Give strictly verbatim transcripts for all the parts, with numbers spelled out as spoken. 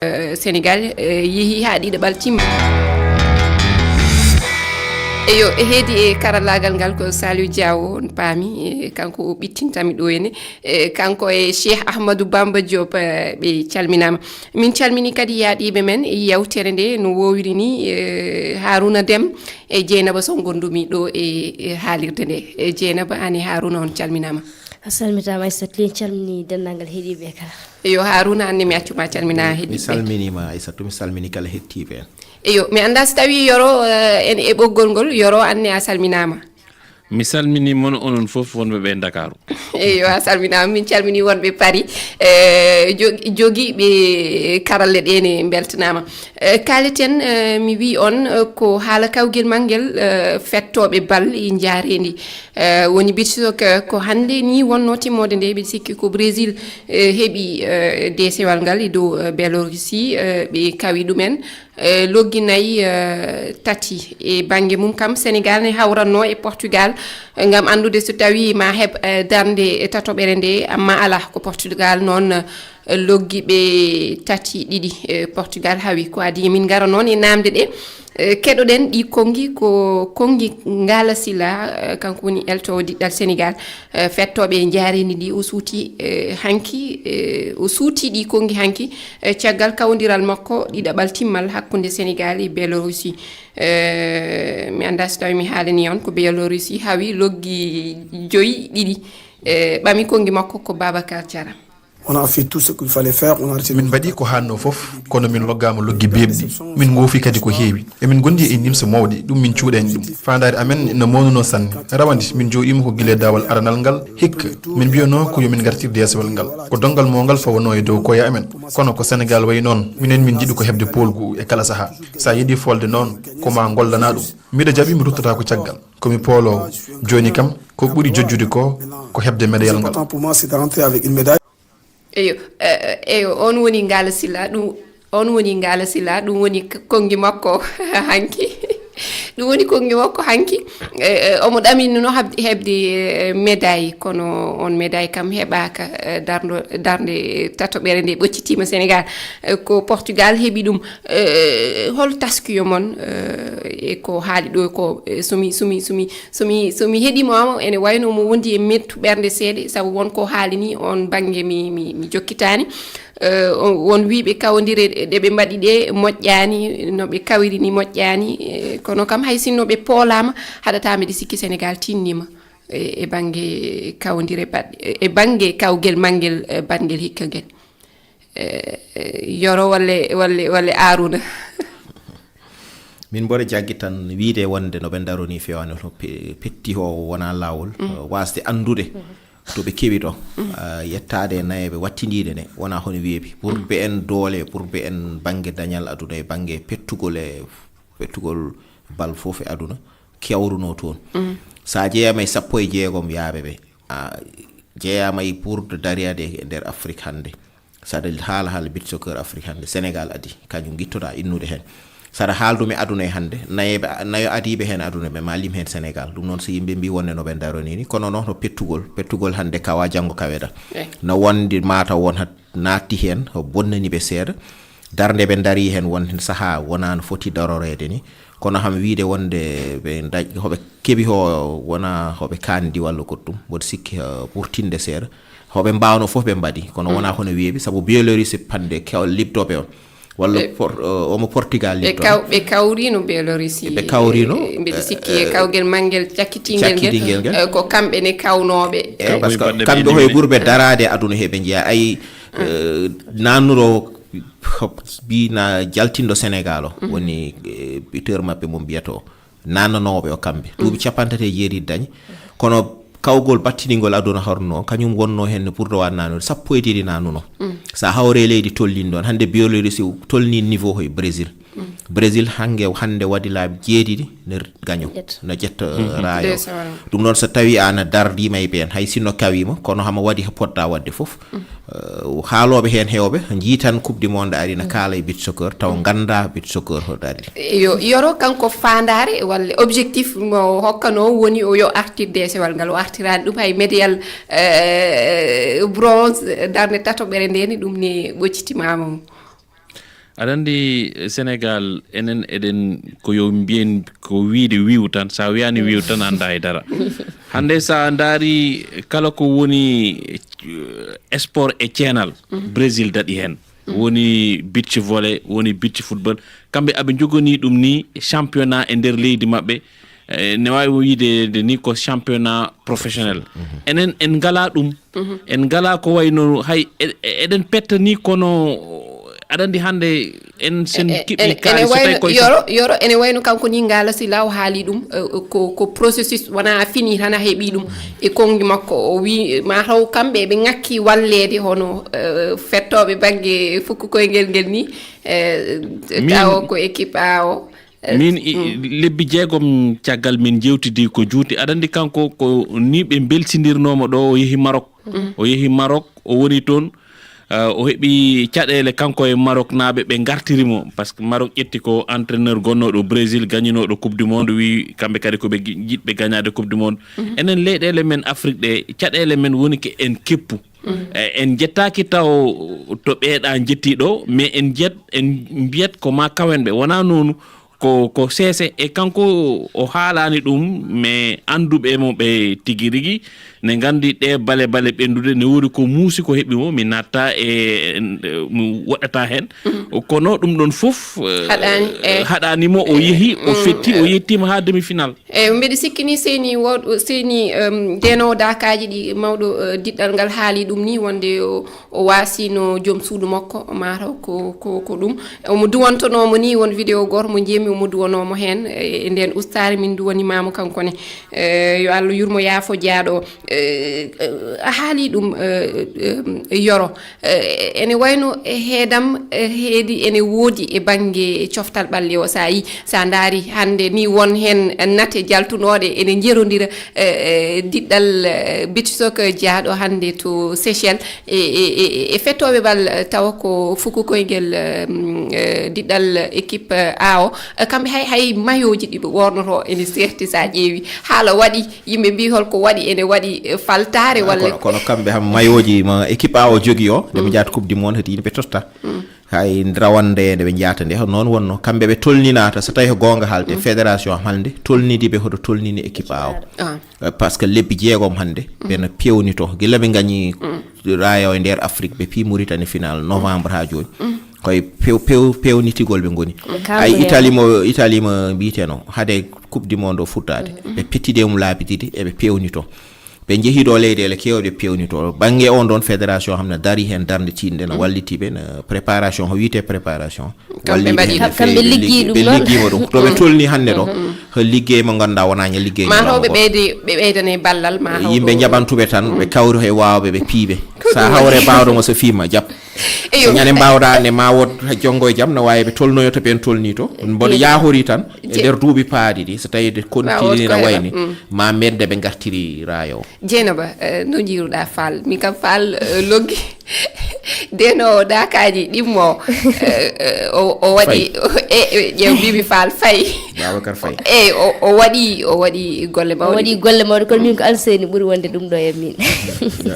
Eh, Sénégal, eh, yehi haa ɗiɗaɓal timma. Eyo, e heedi e karallaagal ngal ko Saliou Diawo, on paami, eh, kanko o ɓittintami ɗo ene. Eh, kanko e Cheikh Ahmadou Bamba Diop, eh, ɓe calminaama. Min calmini kadi yaaɗiiɓe men e yewtere nde no woowiri ni, eh, Harouna Deme e Dieynaba Sow ngondumi ɗo e, e haalirde nde. Eh, Dieynaba, aan e Harouna on calminaama. A salmitaama, Aissata, en calmini denndaangal heɗiiɓe kala. Yo Harouna, aan ne mi accuma calmina heɗiiɓe. Mi salminiima, Aissata, mi salmini kala heɗtiiɓe en. Eyo, mi anndaa so tawii Yoro, eh, en e ɓoggol ngol. Yoro, aan ne a salminaama. Mi salminiima on, onon fof wonɓe ɓe Ndakaaru. Eyo, a salminaama, min calmini wonɓe Paris. Eh, jo-, jogiiɓe karalle ɗe ne mbeltanaama. Eh, kaaleten, eh, mi wii on, eh, ko haala kawgel mangel, eh, fettooɓe bal e njaareendi. Eh, woni beach soccer ko hannde ni wonno timmoode nde, mbiɗa sikki ko Brésil, eh, heɓi, eh, deesewal ngal e dow, eh, Biélorussie, eh, ɓe kawi ɗumen, eh, loggi nayi, eh, tati. E bannge mum kam, Sénégal ne hawranno e Portugal, eh, ngam anndude so tawi ma heɓ, eh, darnde e tatoɓere nde, amma ala, ko Portugal noon, eh, loggi ɓe tati ɗiɗi, eh, Portugal hawi. Ko adii min ngara noon e naamde ɗe, eh, keɗoɗen ɗi konngi, ko konngi Ngala Sylla, eh, kanko woni eltowo diɗɗal Sénégal, eh, fettooɓe e njaareendi ndi. O suuti, eh, hanki, eh, o suuti ɗi konngi hanki, eh, caggal kawondiral makko ɗiɗaɓal timmal hakkunde Sénégal e Biélorussie. Eh, mi anndaa so tawi mi haalani on ko Biélorussie hawi loggi joyi ɗiɗi, eh, ɓami konngi makko ko Babacar Diarra. On a fait tout ce qu'il fallait faire, on a retiré. Min mbaɗi ko haanno fof, kono min loggaama loggi beeɓɗi. Min ngoofi kadi ko heewi. Emin ngondi e nimsa mawɗi, ɗum min cuuɗani ɗum. Faandaare amen no mawnuno sanne. Rawande, min jooɗiima ko gila e daawal aranal ngal, hikka. Min mbiyano ko yo min ngartir deesewal ngal. Ko donngal mawngal fawanoo e dow koye amen. Kono ko Senegaal wayi noon, minen min njiɗi ko heɓde poolgu e kala sahaa. So a yiɗi foolde noon, ko ma ngollana ɗum. Miɗo jaɓi, mi ruttata ko caggal. Ko mi pooloowo. Jooni kam, ko ɓuri jojjude ko, ko heɓde médaille ngal. Important pour moi, c'est de rentrer avec une médaille. Eyo, eh, eyo, on woni Ngala Sylla, ɗum, on woni Ngala Sylla, ɗum woni k-, konngi makko hanki. Ɗum woni konngi makko hanki. Eh, eh, omo ɗaminno hab-, heɓde, eh, médaille, kono on médaille kam heɓaaka, eh, darndo, darnde tatoɓere nde ɓoccitiima Sénégal. Eh, ko Portugal heɓi ɗum. Eh, hol taskiyo mon, eh, e ko haali ɗo ko, eh, so mi, so mi, so mi, so mi, so mi heɗiima mo, ene wayno mo wondi e mettu ɓernde seeɗa, sabu won ko haali ni on bannge mi, mi, mi jokkitaani. Eh, on, won wiiɓe kawondire ɗe ɓe mbaɗi ɗe moƴƴaani, no ɓe kawiri ni moƴƴaani, eh, kono kam hay sinno ɓe poolaama, haɗataa mbiɗa sikki Senegaal tinniima e, e bannge kawondire baɗ-, e bannge kawgel mangel, eh, baɗngel hikka ngel. Eh, eh, Yoro walle, walle, walle Arouna. Min mboɗo jaggi tan wiyde wonde no ɓe ndaroni feewani hono pe-, pettihoowo wona laawol, eh, waasde anndude to ɓe kewi ɗo. Ah, yettaade e nayeeɓe wattindiiɗe ne wona hono weeɓi. Pour ɓe en doole, pour ɓe en bannge dañal aduna e bannge pettugol e pettugol bal fof e aduna kewruno toon. So a jeeyama e sappo e jeegom yaaɓe ɓe, a jeeyama e pour de dariyade e nder Afrique hannde. Saɗa haala haala beach soccer Afrique hannde, Sénégal adii, kañum ngittoɗaa innude heen. Saɗa haaldumi aduna e hannde, nayeeɓe, nayo adiiɓe heen aduna ɓe, ma lim heen Sénégal. Ɗum noon, so yimɓe mbii wonde no ɓe ndaroni ni, kono noon ko pettugol, pettugol hannde kawa, janngo kaweda. No wonde mataw won hat naatti heen, o bonnani ɓe seeɗa. Darnde ɓe ndarii heen won heen sahaa wonaa no foti daroreede ni. Kono kam wiyde wonde ɓe ndañ-, hoɓe keɓi ho wona hoɓe kaandi walla goɗɗum, mboɗo sikki, eh, ɓurtinde seeɗa. Hoɓe mbaawno fof ɓe mbaɗi, kono wonaa hono weeɓi, sabu Biélorussie hannde kew-, liɓtooɓe on, walla Ɓe, Por-, eh, omo Portugal ɓe liɓtoo. Kaw-, ɓe kawrino Biélorussie. Ɓe kawrino, Eh, mbiɗa sikki e eh, kawgel mangel cakkitingel ngel, cakkitingel ngel. Eh, ko kamɓe ne kawnooɓe. Eh, parce que kamɓe hoye ɓurɓe daraade e aduna he ɓe njeyaa. Ay, eh, nannuɗo mbi na jaltinɗo Sénégal o, woni, eh, buteur maɓɓe mo mbiyata o. Nannanooɓe o kamɓe. Duuɓi capanɗe tati e jeeɗiɗi dañi. Kono kawgol battiningol aduna horno, kañum wonno heen no ɓurɗo waɗ nanude. Sappo e ɗiɗi nanuno. So a hawre leydi tollinɗo on, hannde Biélorussie tolni niveau hoye Brésil. Brésil hannge, hannde waɗi laabi jeeɗiɗi ne gaño, no ƴetta, eh, raayo. Ɗum noon, so tawi an a dardiima e ɓeen, hay sinno kawiima, kono hama waɗi ko poɗɗa waɗde fof. Eh, haalooɓe heen heewɓe njii tan Coupe du Monde ari na kaala e beach soccer, taw ngannda beach soccer hoto ari. Yo, Yoro, kanko faandaare walla objectif mo hokkanoo woni o yo artir deesewal ngal, o artiraani ɗum hay médaille, eh, bronze, darnde tatoɓere nde ni ɗum ne ɓoccitimaama mo. Aɗa anndi, Sénégal, enen eɗen ko yo mbiyen ko wiide wiw tan, so a wiyaani wiw tan, annda e dara. Hannde so a ndaari kala ko woni, eh, sport e ceenal, Brésil daɗi heen. Woni beach volley, woni beach football. Kamɓe aɓe njoganii ɗum ni championnat e nder leydi maɓɓe. Eh, ne waawi wiyde nde ni ko championnat professionnel. Enen en ngalaa ɗum. En ngalaa ko wayno hay e-, e-, eɗen petta ni kono aɗa anndi hannde en sen kiɓɓi ene kaali so tawi wayno koye yoro yoro ene wayno kanko ni ngaala si law haali ɗum, eh, ko ko processus wona fini tan a heɓi ɗum e konngi makko o wi ma taw kamɓe ɓe ŋakki walleede hono, eh, fettooɓe bannge fukku koyngel ngel ni, eh, Min- tawo ko équipe a o. Min i- lebbi jeegom caggal min njeewtidi ko juuti aɗa anndi kanko ko ni ɓe mbelsindirnooma ɗo o yehi Maroc. O yehi Maroc, o woni toon, eh, o heɓi caɗeele kanko e Maroknaaɓe, ɓe ngartiri mo, parce que Maroc ƴetti ko entraîneur gonnooɗo Brésil, gañinooɗo Coupe du Monde, wi kamɓe kadi ko ɓe gi- jiɗɓe gañaade Coupe du Monde. Enen leyɗeele men Afrique ɗe, caɗeele men woni ke en keppu. Eh, en njettaaki taw to ɓeeɗa njetti ɗo, mais en njet en mbiyat ko ma kawen ɓe. Wonaa noonu, ko ko seese e kanko o haalaani ɗum, mais annduɓe mo ɓe tigi rigi ne nganndi ɗe bale bale ɓenndude ne woodi ko muusi ko heɓi mo, mi natta e e- mi woɗɗata heen. Kono ɗum ɗon fof, eh, Haɗaani, eh. Haɗaani mo, o yehi, o fetti, o yettiima haa demi final. Eyi, mbeɗa sikki ni seeni wo- seeni, em, ndeenoowo daakaaji ɗi mawɗo, eh, diɗɗal ngal haali ɗum ni wonde o o waasino joom suudu makko mataw ko ko ko ɗum. Omo duwantonoomo ni won vidéo gooto mo njeemi omo duwanoomo heen e e ndeen ustaare min duwanimaamo kanko ne. Eh, yo Allah yurmo yaafo jaaɗo o. Eh, eh, a haali ɗum, eh, eh, yoro. Eh, ene wayno e heedam, eh, heedi ene woodi e bannge coftal ɓalli o. So a yi- so a ndaari hannde ni won heen nate jaltunooɗe ene njerondira, eh, eh, diɗɗal, eh, beach soccer jaaɗo hannde to Seychelles e e e e fettooɓe bal, eh, tawa ko fuku koyngel, eh, mm, eh, diɗɗal équipe, eh, awo. Eh, kamɓe hay hay mayoji ɗi ɓe ɓornoto ene serti so a ƴeewi. Haala waɗi, yimɓe mbi holko waɗi, ene waɗi, eh, faltaare walla kono kono kamɓe ham mayoji ma équipe awo jogi o nde ɓe jaata coupe du monde heti yimɓe totta. Hay rawande nde ɓe njaata nde noon wonno kamɓe ɓe tolninaata so tawi ko goonga haalte fédération am hannde tolnidi ɓe hoto tolnini équipe awo. Ah. Eh, par ce que lebbi jeegom hannde ɓena pewnito gila ɓe gañi raya o e nder Afrique ɓe pi Mauritanie final novembre ha jooni. Koye pew pew pewnitigol ɓe ngoni. Ay Italie mo Italie mo mbiyeteno hade coupe du monde o futtaade ɓe pettide mum laabi ɗiɗi eɓe pewnito. Ɓe njehi ɗo leyɗeele keewɗe pewnito bannge on ɗon fédération ham ne dari heen darnde tiiɗnde no walliti ɓe no préparation ko wiyete préparation. Kamɓe walliti mbaɗi heen ɗum. Kamɓe feewi, ɓe liggii liggi- ɗum ɓe noon. Liggiima ɗum to ɓe tolni hannde ɗo ko liggey mo ngannduɗaa wonaa ña liggey ma taw ɓe ɓeydi ɓe ɓeydane ballal ma taw yimɓe ko- njaɓan tuɓe tan ɓe kawri he waawɓe ɓe piiɓe. Sa hawre baawɗo mo so fiima jaɓ. Eyo. So ñande mbaawɗaa ne ma wod jonngo e jam no waawi ɓe tolnoyo to ɓeen tolni to mboɗo yaahori tan e nder duuɓi paaɗi ɗi so tawi de continue no wayni ma medde ɓe ngartiri raayo o. Jeynaba, eh, no njiiruɗaa Fall? Min kam Fall, eh, loggi ndeno daakaaji ɗimmo, eh, eh, o o waɗi e e ƴeew mbimi Fall fay. Babacar Faye. Eyi o o waɗi o waɗi golle O mawɗe. Waɗi golle mawɗe kono min ko Alseyni ɓuri wonde ɗum ɗo e min.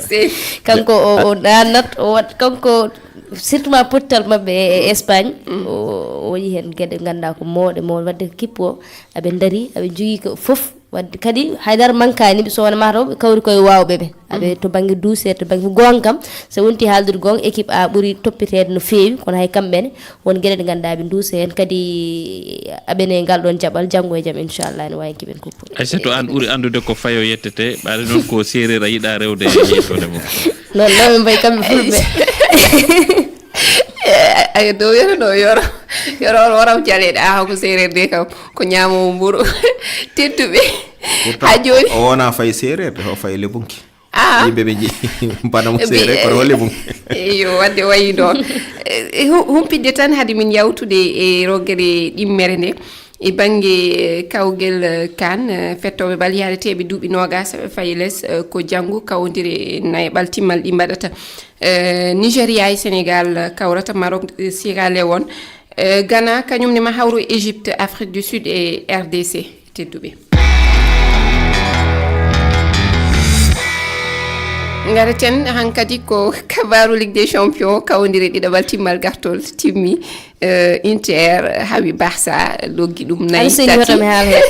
Seyni. Kanko o o nanat o waɗ kanko surtout ma pottal maɓɓe e e Espagne o o waɗi heen geɗe ngannduɗaa ko mawɗe mawɗe waɗde ko kippu o aɓe ndarii aɓe njogii ko fof. Waɗde kadi haydara mankaani ɓe so wona mataw ɓe kawri koye waawɓe ɓe aɓe to bannge duuseede to bannge ko goonga kam so wonti haaldude goonga équipe a ɓuri toppiteede no feewi kono hay kamɓe ne won geɗe ɗe ngannduɗaa ɓe duuse heen kadi aɓene ngal ɗoon jaɓal janngo e jam inchallah ene waawi keɓen kuppu. Aysatu, aan ɓuri anndude ko fayo yettete ɓaade noon ko seereer a yiɗa rewde e yettode mum. Noon noon ɓe mbayi kamɓe fulɓe. Ayo dow yoro no yoro yoro on waram jaleɗe aha ko seereer de kam ko ñamowo mburu. Tedduɓe ha joni o wona fay seereer de o fay lebunki. Ah. Yimɓe ɓe jeeyi mbanamo seereer kono o lebunki. Eyo wadde wayi noon. Eh, hu- humpitde tan hade min yawtude e rogere ɗimmere nde e bannge, eh, kawgel, eh, kan, eh, fettooɓe bal yahreteeɓe duuɓi noogaas eɓe fayi les, eh, ko janngu kawondire nayaɓal timmal ɗi mbaɗata. Eh, Nigeria e Sénégal kawrata Maroc, eh, Sierra Leone, eh, Ghana kañum ne ma hawru Égypte, Afrique du Sud e R D C. Tedduɓe. Ngareten hankadi ko kabaru Ligue des Champions, kawndire ɗiɗaɓal timmal gartol timmi. Eh, Inter hawi Barça, loggi ɗum nayi. Alseni tati. Hoto mi haal he.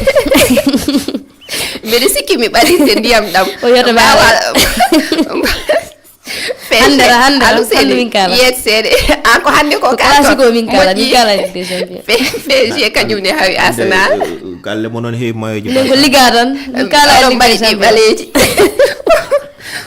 Mbeɗa sikki mi ɓadinte ndiyam ɗam. O yoto mi haal he. Hannde ra, hannde ra, hannde min kaala. Yet seeɗe. An ko hannde ko ko classico min kaala, min kaala Ligue des Champions. P S G kañum ne hawi Arsenal. Galle mo noon heewi mayoji. Min ko liga tan, min kaala Ligue des Champions. Ɓaleeji.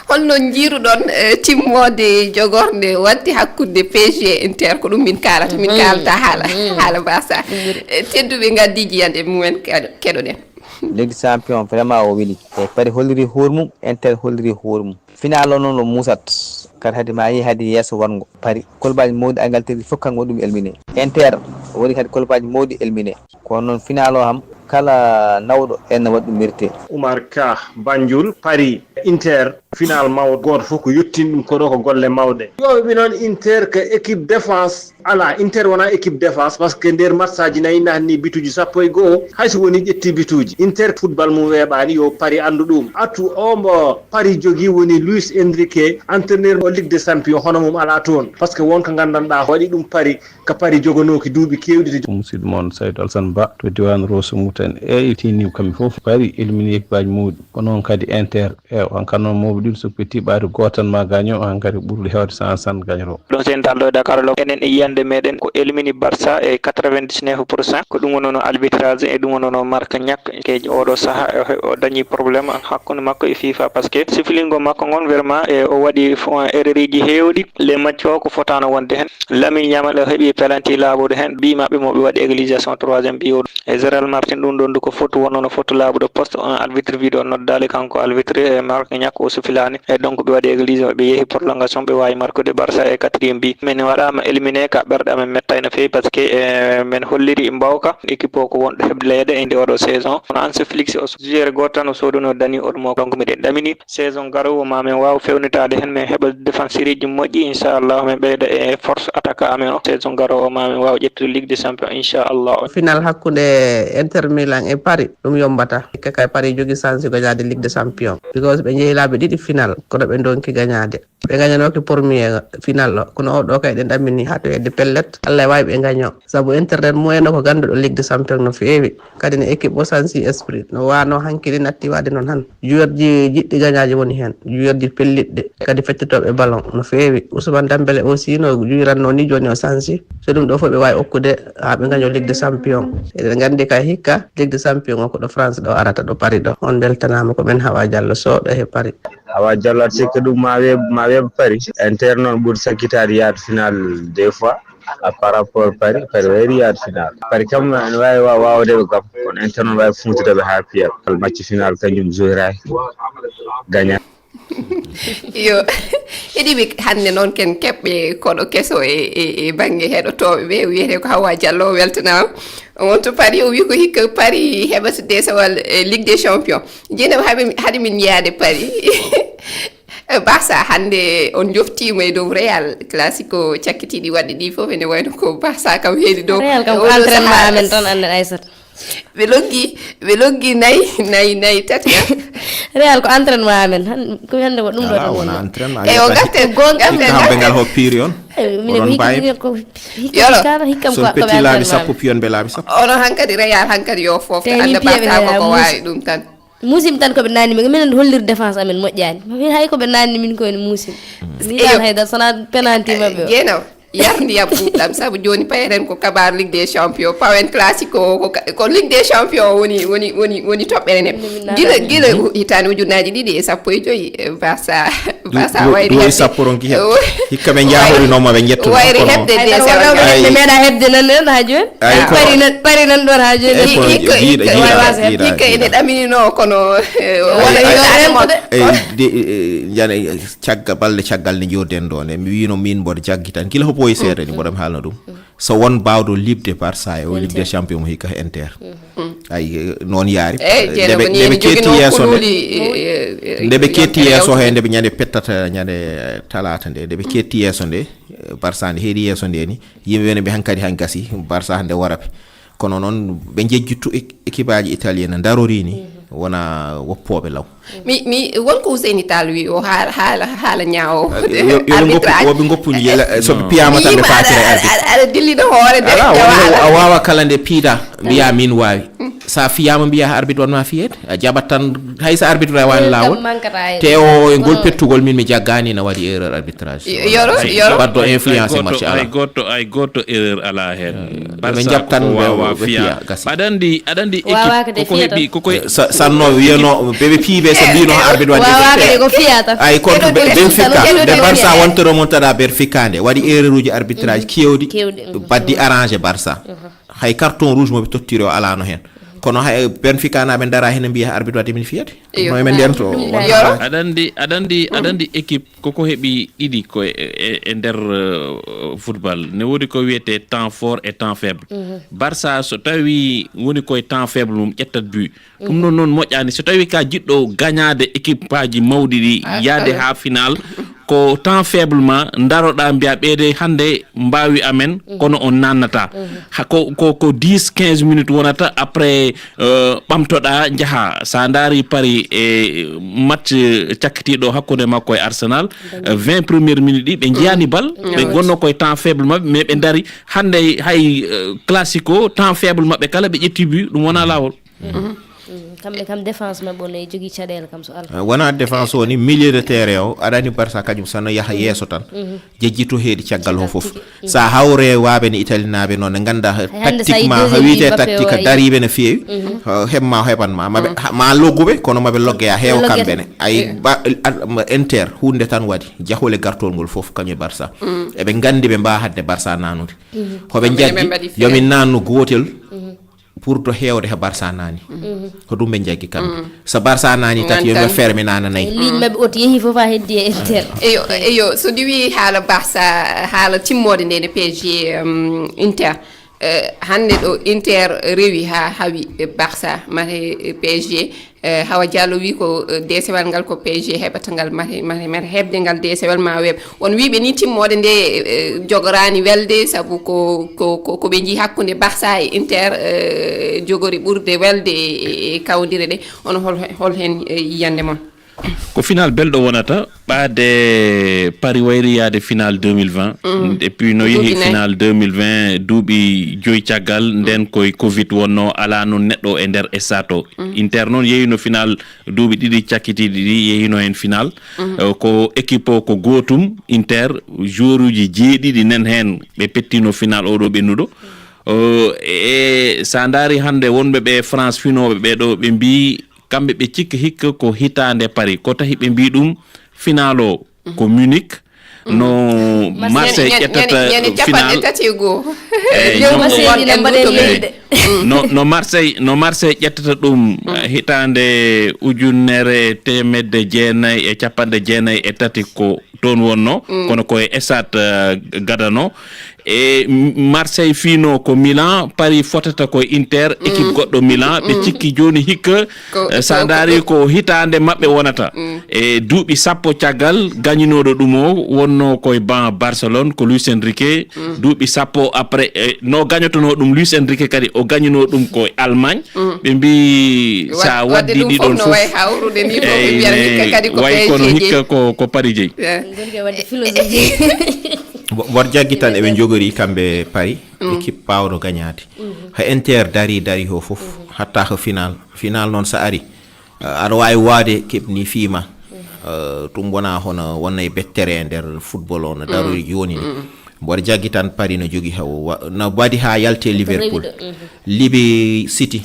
Holno njiiruɗon, eh, timmoode jogornde waɗde hakkunde P S G e Inter? Ko ɗum min kaalata, min kaalata haala, haala Barça. Eh, tedduɓe ngaddiiji yande mumen keɗo-, keɗoɗen. Ligue des Champions vraiment o weli. E Paris holliri hoore mum, Inter holliri hoore mum. Final o noon o musat. Kadi hadi ma yi hadi yeeso wongo. Paris, kolobaji mawɗi Angleterre fof kanko waɗi ɗum éliminé. Inter woni kadi kolobaji mawɗi éliminé. Kono noon final o ham kala nawɗo en waɗi ɗum mérité. Oumar Ka, Banjul, Paris, Inter, final mawɗo. Gooto fof ko yettin ɗum ko ɗo ko golle mawɗe. Ƴooɓe noon Inter ko équipe défense. Ala, Inter wona équipe défense, parce que nder match aji nayi nahni bituji sappo e go'o, hay so woni ƴetti bituji. Inter football mum weeɓaani, yo Paris anndu ɗum. Atout o mo Paris jogii woni Luis Enrique, entraîneur o Ligue des Champions, hono mum ala toon. Parce que won ko nganndanɗaa waɗi ɗum Paris, ko Paris jogonooki duuɓi keewɗi to. Ko musidɗo mon Saydou Alassane Ba to diiwaan Rosso Mauritanie. Eeyi, tini kamɓe fof Paris éliminé équipe aji mawɗi. Ko noon kadi Inter. Eewa, hankan noon mawɓe ɗiɗo so petti ɓaade gooto tan ma gaño, hankadi ɓurɗo heewde cent soixante gañoto. Ɗon so en darɗo e Dakar Log, enen e yiyannde meɗen ko éliminé Barça e quatre-vingt-dix-neuf pour cent. Ko ɗum wonnono arbitrage, e ɗum wonnono Marcignac. Keejo oɗo saha, o he-, o dañi problème hakkunde makko e FIFA, parce que siflingo makko ngon vraiment, e o waɗi fo-, erreur uji heewɗi. Le match o ko fotano wonde hen. Lamine Yamal o heɓi penalty laaɓuɗo hen. Bii maɓɓe mo ɓe waɗi égalisation troisième bii o. E Gérald Martin, ɗum ɗon du ko faute wonnono, faute laaɓuɗo poste. On arbitre bii ɗo noddaali kanko arbitre, e Marcignac o siflaani. E donc ɓe waɗi égalisation, ɓe yehi prolongation, ɓe waawi marquude Barça e quatrième bii. Min waɗaama éliminé ka ɓerɗe amen mettay no feewi, parce que, e, min holliri mbawka équipe o ko wonɗo hebleyde e ndi oɗo saison. Kono Hansi Flick o joueur gooto tan o sooduno Dani Olmo, donc miɗen ɗamini saison garoowo ma min waaw fewnitaade heen, min heɓa défenseureji moƴƴi, inchallah min ɓeyda e force attaque amen o. Saison garoowo ma min waaw ƴettude Ligue des Champions, inchallah. Final hakkunde Inter Milan e Paris, ɗum yombata. Hikka kay Paris jogi chance gañaade Ligue des Champions. Because ɓe njehi laabi ɗiɗi final, kono ɓe ndonki gañaade. Ɓe gañanooki premier final o, kono o ɗo kay ɗen ɗammini haa to hedde pellet. Allah e waawi ɓe gaño. Sabu Inter nden moyen o ko gannduɗo Ligue des Champions no feewi. Kadi ne équipe o sansi esprit. No wano hankili natti waade noon han. Joueur ji jiɗɗi gañaaji woni heen. Joueur ji pellitɗi. Kadi feccotooɓe ballon no feewi. Ousmane Dembélé aussi no juwiranno ni jooni o sansi. So ɗum ɗo fof ɓe waawi okkude haa ɓe gaño Ligue des Champions. Eɗen nganndi kay hikka Ligue des Champions o ko ɗo France ɗo arata ɗo Paris ɗo. On mbeltanaama ko men Hawa Diallo Sow ɗo he Paris. Hawa Diallo aɗa sikka ɗum ma weeɓ, ma weeɓ Paris. Inter noon ɓuri sakkitaade yaade final deux fois. A par rapport Paris, Paris wayri yaade final. Paris kam ene waawi wa-, waawde ɓe kam. Kono Inter noon waawi fuuntude ɓe haa piyal. Match final kanjum joyraki. Gaña. Yo, heɗiiɓe, hannde noon ken keɓɓe koɗo keso e, e, e bannge heɗotooɓe ɓe, wiyetee ko Hawa Diallo, o weltanaama. On to Paris, o wi ko hikka Paris heɓata desawal e Ligue des Champions. Jeenam, haɗi, haɗi min yiyaade Paris. Barça hannde on njoftiima e dow Real, Clasico cakkitiiɗi waɗɗi ɗi fof, ene wayno ko Barça kam heedi dow. Real kam ko oɗo entraînement sahaa amen tan, annden Aissata. Ɓe loggi, ɓe loggi nayi, nayi, nayi tati, ah. Real ko entraînement amen. Han-, ko hannde ko ɗum ɗo. Ala, tan wona woni entraînement. Eyo, ngarten, ngarten, ngarten. Hikka ngal ho piiri on. Eh, minen oɗon ko hikka, mbawi. Minen ko hikka, hikka, hikka. So ko, ko petti laabi entraînement sappo, amen. Piyon ɓe laabi sappo. Onon hankadi Real hankadi yo fof. Te anda min piyaɓe Barça ko Real ko musi-, wawi ɗum tan. Musim tan ko ɓe nanni min, minen holliri défense amen moƴƴani. Min hay ko ɓe nanni min ko en musim. Mm. Min eyo. Tan hay dara, sana penalty maɓɓe o. Jeenam. Yar ndiyam ɓuuɓɗam, sabu jooni payen ko kabaru Ligue des Champions, pawen Clasico o, ko ka-, ko Ligue des Champions woni, woni, woni, woni toɓɓere nden. Min, min gila, naatani. Gila hitaande ujunnaji ɗiɗi e sappo e joyi, eh, Barça, du-, Barça du-, wayri duwo e heɓde. Sappo ronki heɓde. Hikka ɓe njahorinooma ɓe njettuno, wayri kono heɓde ay, deuxième wala ɓe meeɗa heɓde nan ɗon haa jooni. Ay, kono Paris nan, Paris nan ɗon haa jooni. Ay, kono hikka, jiiɗa, hikka, jiiɗa, jiiɗa, hikka ene jiiɗa. Ɗaminino, kono, eh, ay, wala ay, hitaande mo. Ay, de, eh, jane, caggal, balɗe caggal nde jooɗden ɗo nde, mi wiino min mboɗo jaggi tan. Gila ko ɓooyi seeɗa ni, mboɗo mi haalno ɗum. So won baawɗo liɓde Barça e o Ligue des Champions mo hikka Inter. Ay, eh, noon yaari. Eyi, nde ɓe, nde ɓe ketti yeeso nde. Nde ɓe ketti yeeso he, nde ɓe ñande pettata, ñande talaata nde, nde ɓe ketti yeeso nde, eh, Barça nde heedi yeeso nde ni, yimɓe ɓe ne mbi hankadi han gasi, Barça hannde waraɓe. Kono noon ɓe njejjittu ek-, équipe aji italien no darori ni. Wona woppooɓe law. Mi mi wonko Ousseyni Tall wi o haala haala haala ñaawo. Yo yo ɓe ngoppu, arbitrage. Yo ɓe ngoppu yela, so ɓe piyaama tan ɓe paatira e arbitre. Aɗa dilli ɗo hoore de. Ala wona a waawa kala nde piida mbiya min waawi. Sa fiyaama mbiya arbitre wanma fiyeede a jaɓat tan. Hay so arbitre rewaani laawol te o e ngol pettugol min mi jaggaani ina waɗi erreur arbitrage. Yoro yoro. Waddo influence match ala. Hay goto hay goto erreur ala heen. Ɓe jaɓ tan ɓe wawa fiya. Aɗa andi aɗa andi équipe koko heɓi koko. Sanno wiyano ɓeɓe piibe so mbino arbitre waɗi. Ay kon ko Benfica nde Barça wonta remontada Benfica nde waɗi erreur uji arbitrage kewɗi. Baddi arrangé Barça. Hay carton rouge moɓe tottiri o alano hen. Kono hay Benfica naɓe dara hene mbiya arbitre waɗi min fiyade. No emen nden to. Aɗa andi aɗa andi aɗa andi équipe koko heɓi ɗiɗi ko e, e, e nder uh, football ne woodi ko wiyete temps fort et temps faible. Barça so tawi woni koye temps faible mum ƴettat but. Ɗum noon noon moƴƴani so tawi ka jiɗɗo gañade équipe aji mawɗi ɗi yaade ha final. Ko temps faible ma daroɗa mbiya ɓeede hande mbawi amen kono on nannata. Ko ko ko dix quinze minutes wonata après. Ɓamtoɗa njaha sa daari Paris e match cakkitiɗo hakkunde makko e Arsenal. Vingt première minute ɗi ɓe jiyani bal ɓe gonno koye temps faible maɓɓe mais ɓe daari hande hay classico temps faible maɓɓe kala ɓe ƴetti but ɗum wona lawol. Kamɓe kam défense maɓɓe on e jogii caɗeele kam so alaa. Wona défense woni milieu de terrain o aɗani Barça kañum sano yaha yeeso tan. Jejjito heedi caggal ho fof. Sa hawre waɓe ne italinaɓe noon ne ganda tactiquement ha wiite tactique dariɓe no feewi. Heɓma heɓanma maɓe ma logguɓe kono maɓe loggeya heewa kamɓene ay. Inter hunde tan waɗi jahole gartol ngol fof kañum e Barça. Eɓe gandi ɓe mbawa hadde Barça nanude. Hoɓe jaggi yomin nannu gotel. Pour to heewde he Barça naani. Ko ɗum ɓe njaggi kamɓe. So Barça naani tati yo ɓe ferme naana nayi. Ligne maɓɓe oti yehi fof ha heddi e Inter. Eyo eyo so diwi haala Barça haala timmoode nde ne P S G. Inter hannde ɗo Inter rewi ha hawi Barça mate P S G. Hawa Diallo wi ko desewal ngal ko P S G heɓata ngal mate mate mate heɓde ngal desewal ma weeɓ. Won wiiɓe ni timmoode nde jogoraani welde sabu ko ko ko ko ɓe njii hakkunde Barça e Inter jogori ɓurde welde e kawdire ɗe. Ono hol hol heen yiyannde mon? Ko final belɗo wonata ɓaade Paris wayri yaade final deux mille vingt. Et puis no yehi final deux mille vingt duuɓi joyi caggal nden koye covid wonno ala noon neɗɗo e nder stade o. Inter noon yehino final duuɓi ɗiɗi cakkitiiɗi ɗi yehino heen final. Ko équipe o ko gootum Inter joueuruji jeeɗiɗi nen heen ɓe pettino final oɗo ɓennuɗo. E sa ndaari hannde wonɓe ɓe France finooɓe ɓe ɗo ɓe mbii kamɓe ɓe cikka hikka ko hitaande Paris ko tahi ɓe mbii ɗum final o ko Munich. No Marseille ƴettata final no no Marseille no Marseille ƴettata ɗum hitaande ujunere teemedde jeenayi e capanɗe jeenayi e tati ko toon wonno kono koye esat gadano. E Marseille fiino ko Milan Paris fotata koye Inter équipe goɗɗo Milan ɓe cikki joni hikka. Sa ndaari ko hitaande maɓɓe wonata e duuɓi sappo caggal gañinooɗo ɗum o wonno koye ban Barcelone ko Luis Enrique. Duuɓi sappo après no gañotono ɗum Luis Enrique kadi o gañinoo ɗum ko Allemagne. Ɓe mbi sa waddi ɗiɗon fof way kono hikka ko ko Paris jeyi. Mboɗo jaggi tan eɓe njogori kamɓe Paris équipe pawɗo gañaade. Ha Inter dari dari ho fof hatta ko final final noon so ari aɗa wawi wade keɓni fiima. Ɗum wona hono wonna e bettere e nder football o no darori joni ni. Mboɗo jaggi tan Paris no jogi no waɗi ha yalte Liverpool. Libi City.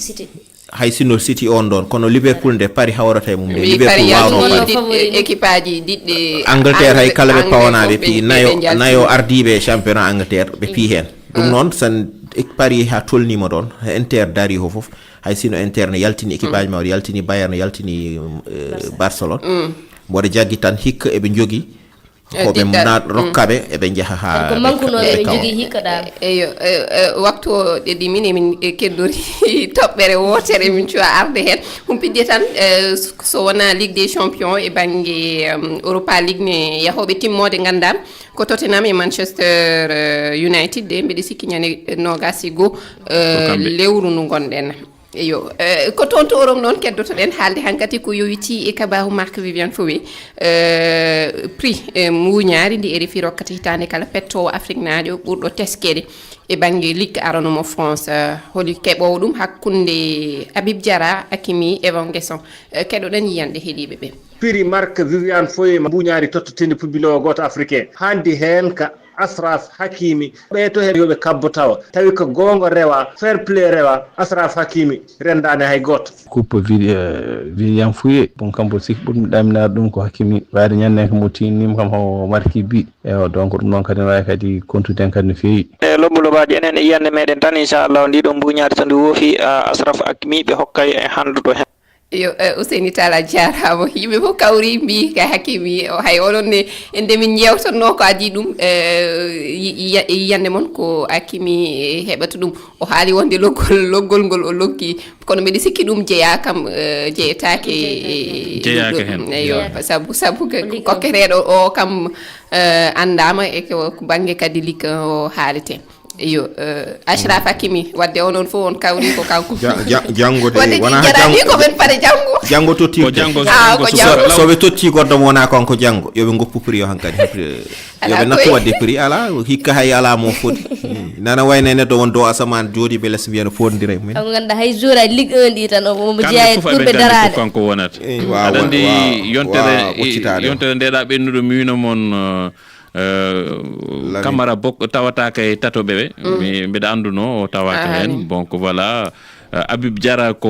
Hay sinno City on ɗon kono Liverpool nde Paris hawrata e mum nde Liverpool wawno équipe aji diɗɗe Angleterre hay kala ɓe pawana ɓe pi nayo nayo ardiɓe e championnat Angleterre ɓe pi hen. Ɗum noon san Paris ha tolnima ɗon Inter dari ho foof. Hay sinno Inter ne yaltini équipe aji mawɗi yaltini Bayern yaltini Barcelone. Mboɗo jaggi tan hikka eɓe jogui. Hoɓe naat rokkaɓe eɓe njaha ha ko mankunoɓe ɓe jogui hikka ɗa. Eyo. Waktu o ɗeɗi min emin keddori toɓɓere wotere min cuwa arde hen humpidde tan. So wona ligue des champions e banggue Europa ligue ne yahoɓe timmode gandam ko Tottenham e Manchester United de mbiɗa sikki ñande nogas e goho lewru ndu gonɗen. Eyo, eh, ko toon to Europe noon keddoto-ɗen haalde hankadi ko yowitii e kabaaru Marc Viviane Foe, eh, prix, eh, mbuuñaari ndi R F I rokkata hitaande kala pettoowo Afriknaajo ɓurɗo teskeede e bannge ligue arano mo France. Eh, holi keɓoowo ɗum hakkunde Habib Diarra, Hakimi, Evan Guesson? Eh, keɗoɗen yiyannde heɗiiɓe ɓe. Prix Marc Viviane Foe mbuuñaari tottotiinde pubbiloowo gooto africain. Hannde heen ka Ashraf Hakimi. Ɓee to heen yo ɓe kabbo tawa. Tawi ko goonga rewa, fair play rewa, Ashraf Hakimi renndaani hay gooto. Coupe Vili-, eh, Viviane Foe, bon, kam mboɗo sikki ɓurmi ɗaminaade ɗum ko Hakimi. Waade ñande ko mo tiinnima kam o marki bi. Ewa, donc ɗum noon kadi ne waawi kadi kontude en kadi no feewi. E lobbo lobaaji enen e yiyannde meɗen tan, inchallah, ndi ɗon mbuuñaari so ndi woofi, ah, Ashraf Hakimi ɓe hokkay e hanndude heen. Yo, eh, Ousseyni Tall a jaaraama. Yimɓe fof kawri mbi ka Hakimi, o, hay onon ne, e nde min njeewtatnoo ko adii ɗum, eh, yi-, yi-, yiyannde mon ko Hakimi, eh, heɓata ɗum. O haali wonde loggol, loggol ngol o loggi. Kono mbiɗa sikki ɗum jeyaa kam, eh, jeyetaake e, e, e Jeyaaka ɗum ɗo. Heen, Eyo, jeyaaka. Sabu, sabu ko kokketeeɗo o kam, eh, anndaama e ko, ko bannge kadi ligue o haalete. Iyo, eh, Achraf Hakimi, wadde onon fof on kawri ko kanko. Ja-, ja-, janngo de, Wadde wonaa jaraani janngo, ko men pare janngo. Janngo totti. Ko janngo, Ah, janngo ko suka janngo. So, so ɓe totti goɗɗo mo wonaa kanko janngo, yo ɓe ngoppu prix o hankadi. Yo Alaa ɓe nattu ko e waɗde prix, alaa, hikka hay alaa mo foti. Nana wayno e neɗɗo won dow asamaan jooɗi ɓe les mbiya no foondiray men. Kanko ngannduɗaa hay joueur a Ligue un ɗi tan, o, omo Kamɓe jeyaa e fof eɓe ɓurɓe nganndi ko daraade. Kanko wonata. Eh, waaw, Aɗa anndi waaw, yontere, waaw, ɓoccitaade. Yontere ndeɗa ɓennuɗo mi wino mon, eh, eh, Lamin. Camara Bok tawataake e tatoɓe ɓe. Mm. Mi, mbeɗa annduno o tawaaka Aha, heen. Ni. Donc voilà, eh, Habib Diarra ko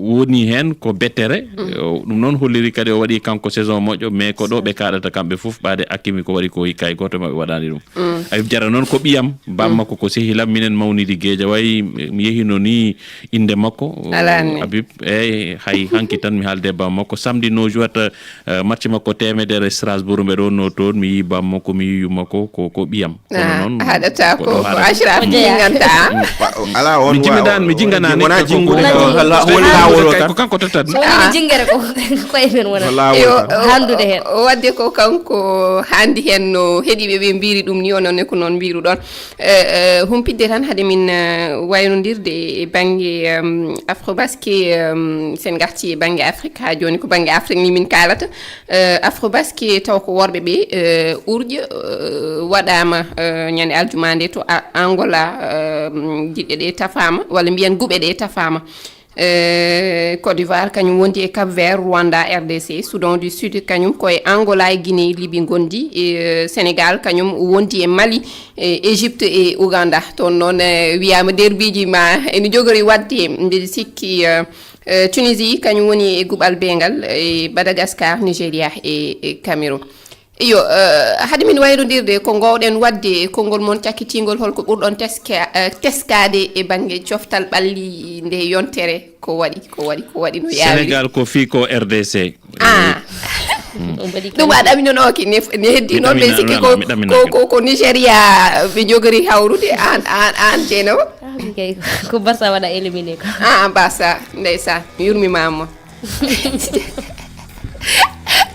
woni heen ko bettere. Mm. Eh, o, ɗum noon holliri kadi o waɗi kanko saison moƴƴo, mais ko ɗo ɓe kaɗata kamɓe fof, ɓaade Hakimi ko waɗi ko hikka hay gooto maɓɓe waɗaani ɗum. Mm. Habib Diarra noon ko ɓiyam, bammakko ko sehilam, minen mawnidi Guédiawaye, mi yehino ni innde makko, Alaa ni. Habib, eyyi, hay hanki tan mi haalde bammakko. Samedi no jouata, eh, match makko teemedere Strasbourg, mbeɗa wonno toon, mi yii bammakko, mi yii yummakko, ko, ko ɓiyam. Kono Ah, noon, haɗata ko ko, ɗo ko haɗata. Achraf Ko jeyaa. Jinganta. Mm, wa-, alaa on Mi wa-, jimmidaani, mi on jinnganaani, wonaa ko, ko, jingude ko, ko, ko, ko, ko, ko, ko kanko tottat. So wonii Ah. jingere ko, ko koye men wonata. Ko laawol Yo, tan. o, Hanndude heen. O, o, wadde ko kanko haandi heen no heɗiiɓe ɓe mbiiri ɗum ni, onon ne ko noon mbiiruɗon. Eh, eh, humpitde tan hade min, eh, wayronndirde e bannge, em, Afrobasket, em, sen ngarti e bannge Afrique, haa jooni ko bannge Afrique ni min kaalata. Eh, Afrobasket taw ko worɓe ɓe, eh, urƴe, eh, waɗaama, eh, ñande aljuma nde to A-, Angola, em, giɗɗe ɗe tafaama, walla mbiyen guɓe ɗe tafaama. Eh, Côte d'Ivoire kañum wondi e Cap Vert, Rwanda, R D C, Soudan du Sud kañum ko e Angola e Guinée, Libye ngondi, e, eh, Sénégal kañum wondi e Mali, e Égypte e Ouganda. Toon noon, eh, wiyaama derbiiji ma ene jogori waɗde, mbiɗa sikki, eh, eh, Tunisie kañum woni e guɓal beengal, e Madagascar, Nigeria e, e Cameroun. Iyo, eh, hade min wayrondirde, ko ngoowɗen waɗde konngol mon cakkitiingol, holko ɓurɗon teska-, eh, teskaade e bannge coftal ɓalli nde yontere? Ko waɗi, ko waɗi, ko waɗi no yaawi. Sénégal ko fii ko R D C. Ah. Mm. Ɗum a ɗaminanooki, ne, ne heddi Mi noon, ɓe ɗamina-, sikki mi ko, ɗamina-, mi ko, ɗaminaki. Ko, ko Nigeria ɓe jogori hawrude, aan, aan, aan, Jeynaba? Ah, min kay, ko Barça waɗa éliminé ko. Ah, Barça, ndeysaan, mi yurmimaama.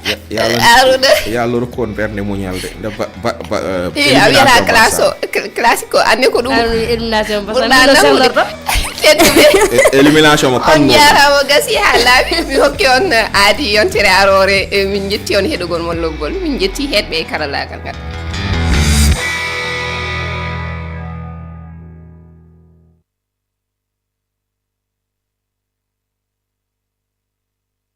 Ya-, yo Allah, Arouna. Yo Allah rokku on ɓernde muñal de. Nde ba-, ba-, ba-, eh, Eh, a wiyata élimination classe o, Barça. Cl-, classico, anne ko ɗum Arouna élimination Barça. Ɓurɗa Min no nangude. Selloto. Tedduɓe. E-, élimination mo On pammo. Jaaraama, gasi haa laaɓi. Mi hokki on, eh, aadi yontere aroore. Eh, min njetti on heɗugol mon lobbol. Min njetti heɗɓe e karallaagal ngal.